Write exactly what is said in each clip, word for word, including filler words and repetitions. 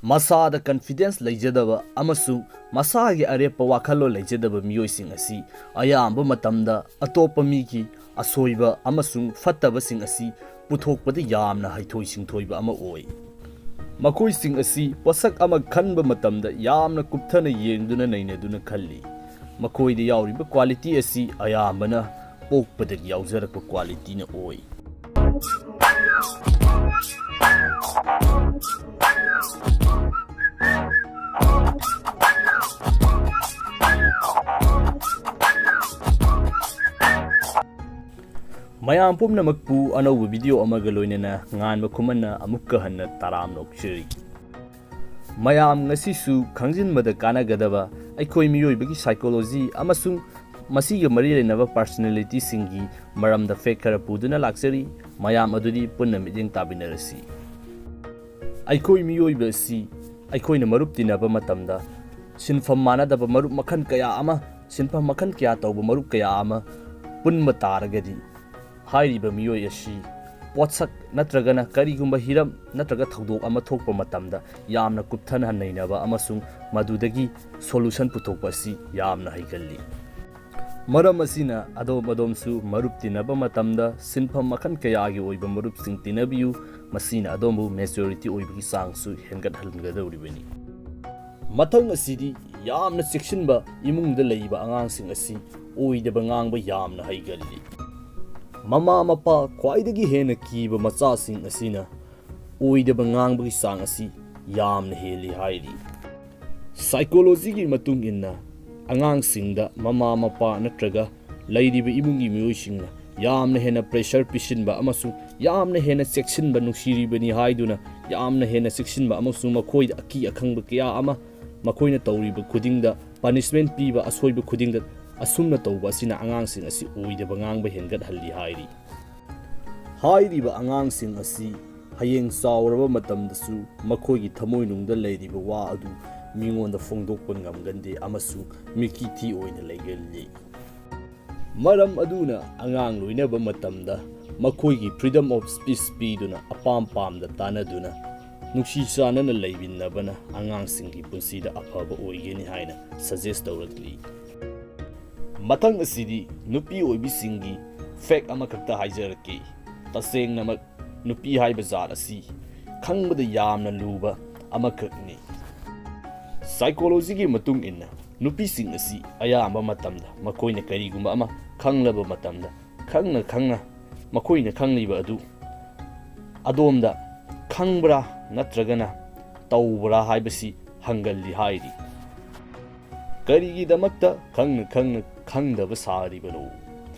ꯃꯁꯥꯗ confidence ꯂꯩꯖꯗꯕ ꯑꯃꯁꯨꯡ ꯃꯁꯥꯒꯤ ꯑꯔꯦꯞꯄ ꯋꯥꯈꯜꯂꯣꯟ ꯂꯩꯖꯗꯕ ꯃꯤꯑꯣꯏꯁꯤꯡ ꯑꯁꯤ ꯑꯌꯥꯝꯕ ꯃꯇꯝꯗ ꯑꯇꯣꯞꯄ ꯃꯤꯒꯤ ꯑꯁꯣꯏꯕ ꯑꯃꯁꯨꯡ ꯐꯠꯇꯕꯁꯤꯡ ꯑꯁꯤ ꯄꯨꯊꯣꯛꯄꯗ ꯌꯥꯝꯅ ꯍꯩꯊꯣꯏ ꯁꯤꯡꯊꯣꯏꯕ ꯑꯃ ꯑꯣꯏ꯫ ꯃꯈꯣꯏꯁꯤꯡ ꯑꯁꯤ ꯄꯣꯠꯁꯛ ꯑꯃ ꯈꯟꯕ ꯃꯇꯝꯗ ꯌꯥꯝꯅ ꯀꯨꯞꯊꯅ ꯌꯦꯡꯗꯨꯅ ꯅꯩꯅꯗꯨꯅ ꯈꯜꯂꯤ꯫ ꯃꯈꯣꯏꯗ ꯌꯥꯎꯔꯤꯕ quality ꯑꯁꯤ ꯑꯌꯥꯝꯕꯅ ꯄꯣꯛꯄꯗꯒꯤ ꯌꯥꯎꯖꯔꯛꯄ qualityꯅ ꯑꯣꯏ꯫ ꯃꯌꯥꯝ ꯄꯨꯝꯅꯃꯛꯄꯨ ꯑꯅꯧꯕ video ꯑꯃꯒ ꯂꯣꯏꯅꯅ ꯉꯥꯟꯕ ꯈꯨꯃꯟꯅ ꯑꯃꯨꯛꯀ ꯍꯟꯅ ꯇꯔꯥꯝꯅ ꯑꯣꯛꯆꯔꯤ꯫ ꯃꯌꯥꯝ ꯉꯁꯤꯁꯨ ꯈꯪꯖꯤꯟꯕꯗ ꯀꯥꯟꯅꯒꯗꯕ ꯑꯩꯈꯣꯏ ꯃꯤꯑꯣꯏꯕꯒꯤ psychology ꯑꯃꯁꯨꯡ ꯃꯁꯤꯒ ꯃꯔꯤ ꯂꯩꯅꯕ personalityꯁꯤꯡꯒꯤ ꯃꯔꯝꯗ fact ꯈꯔ ꯄꯨꯗꯨꯅ ꯂꯥꯛꯆꯔꯤ꯫ ꯃꯌꯥꯝ ꯑꯗꯨꯗꯤ ꯄꯨꯟꯅ ꯃꯤꯠꯌꯦꯡ ꯇꯥꯃꯤꯟꯅꯔꯁꯤ꯫ ꯑꯩꯈꯣꯏ ꯃꯤꯑꯣꯏꯕ ꯑꯁꯤ ꯑꯩꯈꯣꯏꯅ ꯃꯔꯨꯞ ꯇꯤꯟꯅꯕ ꯃꯇꯝꯗ ꯁꯤꯟꯐꯝ ꯃꯥꯟꯅꯗꯕ ꯃꯔꯨꯞ ꯃꯈꯜ ꯀꯌꯥ ꯑꯃ, ꯁꯤꯟꯐꯝ ꯃꯈꯜ ꯀꯌꯥ ꯇꯧꯕ ꯃꯔꯨꯞ ꯀꯌꯥ ꯑꯃ ꯄꯨꯟꯕ ꯇꯥꯔꯒꯗꯤ, ꯍꯥꯏꯔꯤꯕ ꯃꯤꯑꯣꯏ ꯑꯁꯤ ꯄꯣꯠꯁꯛ ꯅꯠꯇ꯭ꯔꯒꯅ ꯀꯔꯤꯒꯨꯝꯕ ꯍꯤꯔꯝ ꯅꯠꯇ꯭ꯔꯒ ꯊꯧꯗꯣꯛ ꯑꯃ ꯊꯣꯛꯄ ꯃꯇꯝꯗ ꯌꯥꯝꯅ ꯀꯨꯞꯊꯅ ꯅꯩꯅꯕ ꯑꯃꯁꯨꯡ ꯃꯗꯨꯗꯒꯤ solution ꯄꯨꯊꯣꯛꯄ ꯑꯁꯤ ꯌꯥꯝꯅ ꯍꯩꯒꯜꯂꯤ꯫ ꯃꯔꯝ ꯑꯁꯤꯅ ꯑꯗꯣꯝ ꯑꯗꯣꯝꯁꯨ ꯃꯔꯨꯞ ꯇꯤꯟꯅꯕ ꯃꯇꯝꯗ ꯁꯤꯟꯐꯝ ꯃꯈꯜ ꯀꯌꯥꯒꯤ ꯑꯣꯏꯕ ꯃꯔꯨꯞꯁꯤꯡ ꯇꯤꯟꯅꯕꯤꯌꯨ꯫ ꯃꯁꯤꯅ ꯑꯗꯣꯝꯕꯨ maturity ꯑꯣꯏꯕꯒꯤ ꯆꯥꯡꯁꯨ ꯍꯦꯟꯒꯠꯍꯟꯒꯗꯧꯔꯤꯕꯅꯤ꯫ ꯃꯊꯪ ꯑꯁꯤꯗꯤ ꯌꯥꯝꯅ ꯆꯦꯛꯁꯤꯟꯕ ꯏꯃꯨꯡꯗ ꯂꯩꯕ ꯑꯉꯥꯡꯁꯤꯡ ꯑꯁꯤ ꯑꯣꯏꯗꯕ ꯉꯥꯡꯕ ꯌꯥꯝꯅ ꯍꯩꯒꯜꯂꯤ꯫ ꯃꯃꯥ ꯃꯄꯥ ꯈ꯭ꯋꯥꯏꯗꯒꯤ ꯍꯦꯟꯅ ꯀꯤꯕ ꯃꯆꯥꯁꯤꯡ ꯑꯁꯤꯅ ꯑꯣꯏꯗꯕ ꯉꯥꯡꯕꯒꯤ ꯆꯥꯡ ꯑꯁꯤ ꯌꯥꯝꯅ ꯍꯦꯜꯂꯤ ꯍꯥꯏꯔꯤ꯫ Psychologyꯒꯤ ꯃꯇꯨꯡ ꯏꯟꯅ ꯑꯉꯥꯡꯁꯤꯡꯗ ꯃꯃꯥ ꯃꯄꯥ ꯅꯠꯇ꯭ꯔꯒ ꯂꯩꯔꯤꯕ ꯏꯃꯨꯡꯒꯤ ꯃꯤꯑꯣꯏꯁꯤꯡꯅ ꯌꯥꯝꯅ ꯍꯦꯟꯅ pressure ꯄꯤꯁꯤꯟꯕ ꯑꯃꯁꯨꯡ ꯌꯥꯝꯅ ꯍꯦꯟꯅ ꯆꯦꯛꯁꯤꯟꯕ, ꯅꯨꯡꯁꯤꯔꯤꯕꯅꯤ ꯍꯥꯏꯗꯨꯅ ꯌꯥꯝꯅ ꯍꯦꯟꯅ ꯆꯦꯛꯁꯤꯟꯕ ꯑꯃꯁꯨꯡ ꯃꯈꯣꯏꯗ ꯑꯀꯤ ꯑꯈꯪꯕ ꯀꯌꯥ ꯑꯃ ꯃꯈꯣꯏꯅ ꯇꯧꯔꯤꯕ ꯈꯨꯗꯤꯡꯗ punishment ꯄꯤꯕ, ꯑꯁꯣꯏꯕ ꯈꯨꯗꯤꯡꯗ ꯑꯁꯨꯝꯅ ꯇꯧꯕ ꯑꯁꯤꯅ ꯑꯉꯥꯡꯁꯤꯡ ꯑꯁꯤ ꯑꯣꯏꯗꯕ ꯉꯥꯡꯕ ꯍꯦꯟꯒꯠꯍꯜꯂꯤ ꯍꯥꯏꯔꯤ꯫ ꯍꯥꯏꯔꯤꯕ ꯑꯉꯥꯡꯁꯤꯡ ꯑꯁꯤ ꯍꯌꯦꯡ ꯆꯥꯎꯔꯕ ꯃꯇꯝꯗꯁꯨ ꯃꯈꯣꯏꯒꯤ ꯊꯃꯣꯏꯅꯨꯡꯗ ꯂꯩꯔꯤꯕ ꯋꯥ ꯑꯗꯨ ꯃꯤꯉꯣꯟꯗ ꯐꯣꯡꯗꯣꯛꯄ ꯉꯝꯒꯟꯗꯦ ꯑꯃꯁꯨꯡ ꯃꯤꯀꯤꯊꯤ ꯑꯣꯏꯅ ꯂꯩꯒꯜꯂꯤ꯫ ꯃꯔꯝ ꯑꯗꯨꯅ ꯑꯉꯥꯡ ꯂꯣꯏꯅꯕ ꯃꯇꯝꯗ ꯃꯈꯣꯏꯒꯤ freedom of speech ꯄꯤꯗꯨꯅ ꯑꯄꯥꯝ ꯄꯥꯝꯗ ꯇꯥꯟꯅꯗꯨꯅ ꯅꯨꯡꯁꯤ ꯆꯥꯟꯅꯅ ꯂꯩꯃꯤꯟꯅꯕꯅ ꯑꯉꯥꯡꯁꯤꯡꯒꯤ ꯄꯨꯟꯁꯤꯗ ꯑꯐꯕ ꯑꯣꯏꯒꯅꯤ ꯍꯥꯏꯅ suggest ꯇꯧꯔꯛꯂꯤ꯫ ꯃꯊꯪ ꯑꯁꯤꯗꯤ ꯅꯨꯄꯤ ꯑꯣꯏꯕꯤꯁꯤꯡꯒꯤ fact ꯑꯃꯈꯛꯇ ꯍꯥꯏꯖꯔꯛꯀꯦ꯫ ꯇꯁꯦꯡꯅꯃꯛ ꯅꯨꯄꯤ ꯍꯥꯏꯕ ꯖꯥꯠ ꯑꯁꯤ ꯈꯪꯕꯗ ꯌꯥꯝꯅ ꯂꯨꯕ ꯑꯃꯈꯛꯅꯤ꯫ Psychologyꯒꯤ ꯃꯇꯨꯡ ꯏꯟꯅ ꯅꯨꯄꯤꯁꯤꯡ ꯑꯁꯤ ꯑꯌꯥꯝꯕ ꯃꯇꯝꯗ ꯃꯈꯣꯏꯅ ꯀꯔꯤꯒꯨꯝꯕ ꯑꯃ ꯈꯪꯂꯕ ꯃꯇꯝꯗ ꯈꯪꯅ ꯈꯪꯅ ꯃꯈꯣꯏꯅ ꯈꯪꯂꯤꯕ ꯑꯗꯨ ꯑꯗꯣꯝꯗ ꯈꯪꯕ꯭ꯔꯥ ꯅꯠꯇ꯭ꯔꯒꯅ ꯇꯧꯕ꯭ꯔꯥ ꯍꯥꯏꯕꯁꯤ ꯍꯪꯒꯜꯂꯤ ꯍꯥꯏꯔꯤ꯫ ꯀꯔꯤꯒꯤꯗꯃꯛꯇ ꯈꯪꯅ ꯈꯪꯅ ꯈꯪꯗꯕ ꯁꯥꯔꯤꯕꯅꯣ?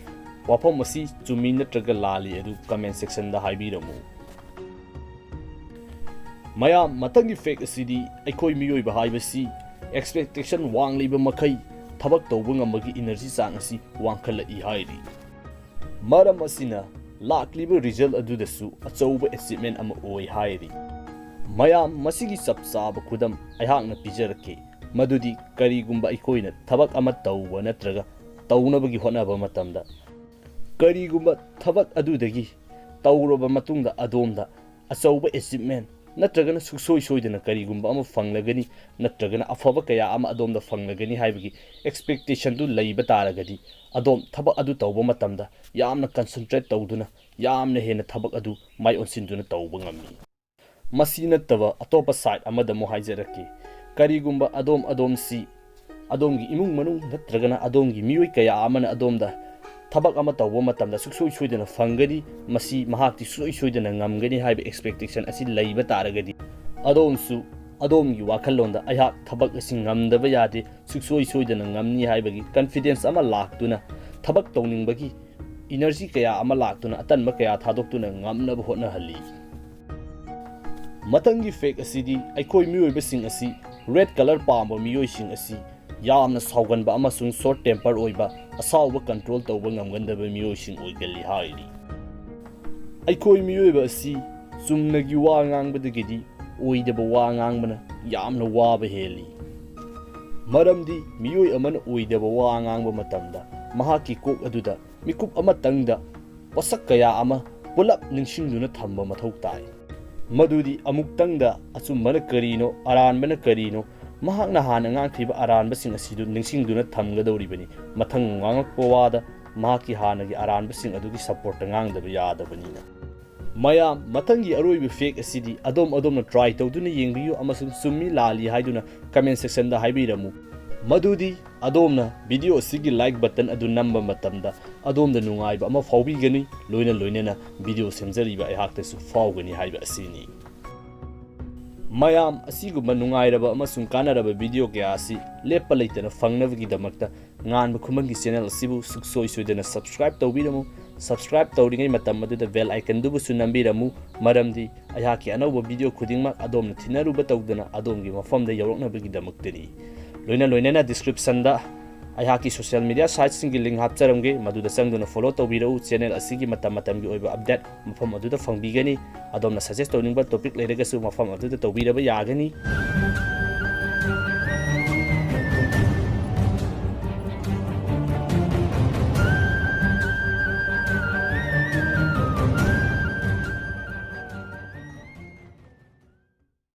ꯋꯥꯐꯝ ꯑꯁꯤ ꯆꯨꯝꯃꯤ ꯅꯠꯇ꯭ꯔꯒ ꯂꯥꯜꯂꯤ ꯑꯗꯨ comment sectionꯗ ꯍꯥꯏꯕꯤꯔꯝꯃꯨ꯫ ꯃꯌꯥꯝ, ꯃꯊꯪꯒꯤ fact ꯑꯁꯤꯗꯤ ꯑꯩꯈꯣꯏ ꯃꯤꯑꯣꯏꯕ ꯍꯥꯏꯕꯁꯤ expectation ꯋꯥꯡꯂꯤꯕ ꯃꯈꯩ ꯊꯕꯛ ꯇꯧꯕ ꯉꯝꯕꯒꯤ energy ꯆꯥꯡ ꯑꯁꯤ ꯋꯥꯡꯈꯠꯂꯛꯏ ꯍꯥꯏꯔꯤ꯫ ꯃꯔꯝ ꯑꯁꯤꯅ ꯂꯥꯛꯂꯤꯕ result ꯑꯗꯨꯗꯁꯨ ꯑꯆꯧꯕ achievement ꯑꯃ ꯑꯣꯏ ꯍꯥꯏꯔꯤ꯫ ꯃꯌꯥꯝ, ꯃꯁꯤꯒꯤ ꯆꯞ ꯆꯥꯕ ꯈꯨꯗꯝ ꯑꯩꯍꯥꯛꯅ ꯄꯤꯖꯔꯛꯀꯦ, ꯃꯗꯨꯗꯤ ꯀꯔꯤꯒꯨꯝꯕ ꯑꯩꯈꯣꯏꯅ ꯊꯕꯛ ꯑꯃ ꯇꯧꯕ ꯅꯠꯇ꯭ꯔꯒ ꯇꯧꯅꯕꯒꯤ ꯍꯣꯠꯅꯕ ꯃꯇꯝꯗ, ꯀꯔꯤꯒꯨꯝꯕ ꯊꯕꯛ ꯑꯗꯨꯗꯒꯤ ꯇꯧꯔꯕ ꯃꯇꯨꯡꯗ ꯑꯗꯣꯝꯗ ꯑꯆꯧꯕ achievement ꯅꯠꯇ꯭ꯔꯒꯅ ꯁꯨꯡꯁꯣꯏ ꯁꯣꯏꯗꯅ ꯀꯔꯤꯒꯨꯝꯕ ꯑꯃ ꯐꯪꯂꯒꯅꯤ ꯅꯠꯇ꯭ꯔꯒꯅ ꯑꯐꯕ ꯀꯌꯥ ꯑꯃ ꯑꯗꯣꯝꯗ ꯐꯪꯂꯒꯅꯤ ꯍꯥꯏꯕꯒꯤ expectationꯗꯨ ꯂꯩꯕ ꯇꯥꯔꯒꯗꯤ, ꯑꯗꯣꯝ ꯊꯕꯛ ꯑꯗꯨ ꯇꯧꯕ ꯃꯇꯝꯗ ꯌꯥꯝꯅ concentrate ꯇꯧꯗꯨꯅ ꯌꯥꯝꯅ ꯍꯦꯟꯅ ꯊꯕꯛ ꯑꯗꯨ ꯃꯥꯏ ꯑꯣꯟꯁꯤꯟꯗꯨꯅ ꯇꯧꯕ ꯉꯝꯃꯤ꯫ ꯃꯁꯤ ꯅꯠꯇꯕ ꯑꯇꯣꯞꯄ side ꯑꯃꯗ ꯑꯃꯨꯛ ꯍꯥꯏꯖꯔꯛꯀꯦ꯫ ꯀꯔꯤꯒꯨꯝꯕ ꯑꯗꯣꯝ ꯑꯗꯣꯝꯁꯤ ꯑꯗꯣꯝꯒꯤ ꯏꯃꯨꯡ ꯃꯅꯨꯡ ꯅꯠꯇ꯭ꯔꯒꯅ ꯑꯗꯣꯝꯒꯤ ꯃꯤꯑꯣꯏ ꯀꯌꯥ ꯑꯃꯅ ꯑꯗꯣꯝꯗ ꯊꯕꯛ ꯑꯃ ꯇꯧꯕ ꯃꯇꯝꯗ ꯁꯨꯡꯁꯣꯏ ꯁꯣꯏꯗꯅ ꯐꯪꯒꯅꯤ, ꯃꯁꯤ ꯃꯍꯥꯛꯇꯤ ꯁꯨꯡꯁꯣꯏ ꯁꯣꯏꯗꯅ ꯉꯝꯒꯅꯤ ꯍꯥꯏꯕ expectation ꯑꯁꯤ ꯂꯩꯕ ꯇꯥꯔꯒꯗꯤ, ꯑꯗꯣꯝꯁꯨ ꯑꯗꯣꯝꯒꯤ ꯋꯥꯈꯜꯂꯣꯟꯗ ꯑꯩꯍꯥꯛ ꯊꯕꯛ ꯑꯁꯤ ꯉꯝꯗꯕ ꯌꯥꯗꯦ, ꯁꯨꯡꯁꯣꯏ ꯁꯣꯏꯗꯅ ꯉꯝꯅꯤ ꯍꯥꯏꯕꯒꯤ confidence ꯑꯃ ꯂꯥꯛꯇꯨꯅ ꯊꯕꯛ ꯇꯧꯅꯤꯡꯕꯒꯤ energy ꯀꯌꯥ ꯑꯃ ꯂꯥꯛꯇꯨꯅ ꯑꯇꯟꯕ ꯀꯌꯥ ꯊꯥꯗꯣꯛꯇꯨꯅ ꯉꯝꯅꯕ ꯍꯣꯠꯅꯍꯜꯂꯤ꯫ ꯃꯊꯪꯒꯤ fact ꯑꯁꯤꯗꯤ ꯑꯩꯈꯣꯏ ꯃꯤꯑꯣꯏꯕꯁꯤꯡ ꯑꯁꯤ red colour ꯄꯥꯝꯕ ꯃꯤꯑꯣꯏꯁꯤꯡ ꯑꯁꯤ ꯌꯥꯝꯅ ꯁꯥꯎꯒꯟꯕ ꯑꯃꯁꯨꯡ short temper ꯑꯣꯏꯕ, ꯑꯁꯥꯎꯕ control ꯇꯧꯕ ꯉꯝꯒꯟꯗꯕ ꯃꯤꯑꯣꯏꯁꯤꯡ ꯑꯣꯏꯒꯜꯂꯤ ꯍꯥꯏꯔꯤ꯫ ꯑꯩꯈꯣꯏ ꯃꯤꯑꯣꯏꯕ ꯑꯁꯤ ꯆꯨꯝꯅꯒꯤ ꯋꯥ ꯉꯥꯡꯕꯗꯒꯤꯗꯤ ꯑꯣꯏꯗꯕ ꯋꯥ ꯉꯥꯡꯕꯅ ꯌꯥꯝꯅ ꯋꯥꯕ ꯍꯦꯜꯂꯤ꯫ ꯃꯔꯝꯗꯤ ꯃꯤꯑꯣꯏ ꯑꯃꯅ ꯑꯣꯏꯗꯕ ꯋꯥ ꯉꯥꯡꯕ ꯃꯇꯝꯗ ꯃꯍꯥꯛꯀꯤ ꯀꯣꯛ ꯑꯗꯨꯗ ꯃꯤꯀꯨꯞ ꯑꯃꯇꯪꯗ ꯄꯣꯠꯁꯛ ꯀꯌꯥ ꯑꯃ ꯄꯨꯂꯞ ꯅꯤꯡꯁꯤꯡꯗꯨꯅ ꯊꯝꯕ ꯃꯊꯧ ꯇꯥꯏ꯫ ꯃꯗꯨꯗꯤ ꯑꯃꯨꯛꯇꯪꯗ ꯑꯆꯨꯝꯕꯅ ꯀꯔꯤꯅꯣ, ꯑꯔꯥꯟꯕꯅ ꯀꯔꯤꯅꯣ, ꯃꯍꯥꯛꯅ ꯍꯥꯟꯅ ꯉꯥꯡꯈꯤꯕ ꯑꯔꯥꯟꯕꯁꯤꯡ ꯑꯁꯤꯗꯨ ꯅꯤꯡꯁꯤꯡꯗꯨꯅ ꯊꯝꯒꯗꯧꯔꯤꯕꯅꯤ꯫ ꯃꯊꯪ ꯉꯥꯡꯂꯛꯄ ꯋꯥꯗ ꯃꯍꯥꯛꯀꯤ ꯍꯥꯟꯅꯒꯤ ꯑꯔꯥꯟꯕꯁꯤꯡ ꯑꯗꯨꯒꯤ ꯁꯞꯄꯣꯔꯠꯇ ꯉꯥꯡꯗꯕ ꯌꯥꯗꯕꯅꯤꯅ꯫ ꯃꯌꯥꯝ, ꯃꯊꯪꯒꯤ ꯑꯔꯣꯏꯕ ꯐꯦꯛ ꯑꯁꯤꯗꯤ ꯑꯗꯣꯝ ꯑꯗꯣꯝꯅ ꯇ꯭ꯔꯥꯏ ꯇꯧꯗꯨꯅ ꯌꯦꯡꯕꯤꯌꯨ ꯑꯃꯁꯨꯡ ꯆꯨꯝꯃꯤ ꯂꯥꯜꯂꯤ ꯍꯥꯏꯗꯨꯅ ꯀꯃꯦꯟ ꯁꯦꯛꯁꯟꯗ ꯍꯥꯏꯕꯤꯔꯝꯃꯨ꯫ ꯃꯗꯨꯗꯤ ꯑꯗꯣꯝꯅ ꯚꯤꯗꯤꯑꯣ ꯑꯁꯤꯒꯤ ꯂꯥꯏꯛ ꯕꯇꯟ ꯑꯗꯨ ꯅꯝꯕ ꯃꯇꯝꯗ ꯑꯗꯣꯝꯗ ꯅꯨꯡꯉꯥꯏꯕ ꯑꯃ ꯐꯥꯎꯕꯤꯒꯅꯤ, ꯂꯣꯏꯅ ꯂꯣꯏꯅꯅ ꯚꯤꯗꯤꯑꯣ ꯁꯦꯝꯖꯔꯤꯕ ꯑꯩꯍꯥꯛꯇꯁꯨ ꯐꯥꯎꯒꯅꯤ ꯍꯥꯏꯕ ꯑꯁꯤꯅꯤ꯫ ꯃꯌꯥꯝ, ꯑꯁꯤꯒꯨꯝꯕ ꯅꯨꯡꯉꯥꯏꯔꯕ ꯑꯃꯁꯨꯡ ꯀꯥꯟꯅꯔꯕ ꯚꯤꯗꯤꯑꯣ ꯀꯌꯥ ꯑꯁꯤ ꯂꯦꯞꯄ ꯂꯩꯇꯅ ꯐꯪꯅꯕꯒꯤꯗꯃꯛꯇ ꯉꯥꯟꯕ ꯈꯨꯃꯟꯒꯤ ꯆꯦꯅꯦꯜ ꯑꯁꯤꯕꯨ ꯁꯨꯡꯁꯣꯏ ꯁꯣꯏꯗꯅ ꯁꯕꯁꯀ꯭ꯔꯥꯏꯕ ꯇꯧꯕꯤꯔꯝꯃꯨ꯫ ꯁꯕꯁꯀ꯭ꯔꯥꯏꯕ ꯇꯧꯔꯤꯉꯩ ꯃꯇꯝ ꯑꯗꯨꯗ ꯕꯦꯜ ꯑꯥꯏꯀꯟꯗꯨꯕꯨꯁꯨ ꯅꯝꯕꯤꯔꯝꯃꯨ, ꯃꯔꯝꯗꯤ ꯑꯩꯍꯥꯛꯀꯤ ꯑꯅꯧꯕ ꯚꯤꯗꯤꯑꯣ ꯈꯨꯗꯤꯡꯃꯛ ꯑꯗꯣꯝꯅ ꯊꯤꯅꯔꯨꯕ ꯇꯧꯗꯅ ꯑꯗꯣꯝꯒꯤ ꯃꯐꯝꯗ ꯌꯧꯔꯛꯅꯕꯒꯤꯗꯃꯛꯇꯅꯤ꯫ ꯂꯣꯏꯅ ꯂꯣꯏꯅꯅ ꯗꯤꯁꯀ꯭ꯔꯤꯞꯁꯟꯗ ꯑꯩꯍꯥꯛꯀꯤ ꯁꯣꯁꯤꯌꯦꯜ ꯃꯤꯗꯤꯌꯥ ꯁꯥꯏꯠꯁꯤꯡꯒꯤ ꯂꯤꯡ ꯍꯥꯞꯆꯔꯝꯒꯦ, ꯃꯗꯨꯗ ꯆꯪꯗꯨꯅ ꯐꯣꯂꯣ ꯇꯧꯕꯤꯔꯛꯎ꯫ ꯆꯦꯅꯦꯜ ꯑꯁꯤꯒꯤ ꯃꯇꯝ ꯃꯇꯝꯒꯤ ꯑꯣꯏꯕ ꯑꯞꯗꯦꯠ ꯃꯐꯝ ꯑꯗꯨꯗ ꯐꯪꯕꯤꯒꯅꯤ꯫ ꯑꯗꯣꯝꯅ ꯁꯖꯦꯁ ꯇꯧꯅꯤꯡꯕ ꯇꯣꯄꯤꯛ ꯂꯩꯔꯒꯁꯨ ꯃꯐꯝ ꯑꯗꯨꯗ ꯇꯧꯕꯤꯔꯕ ꯌꯥꯒꯅꯤ꯫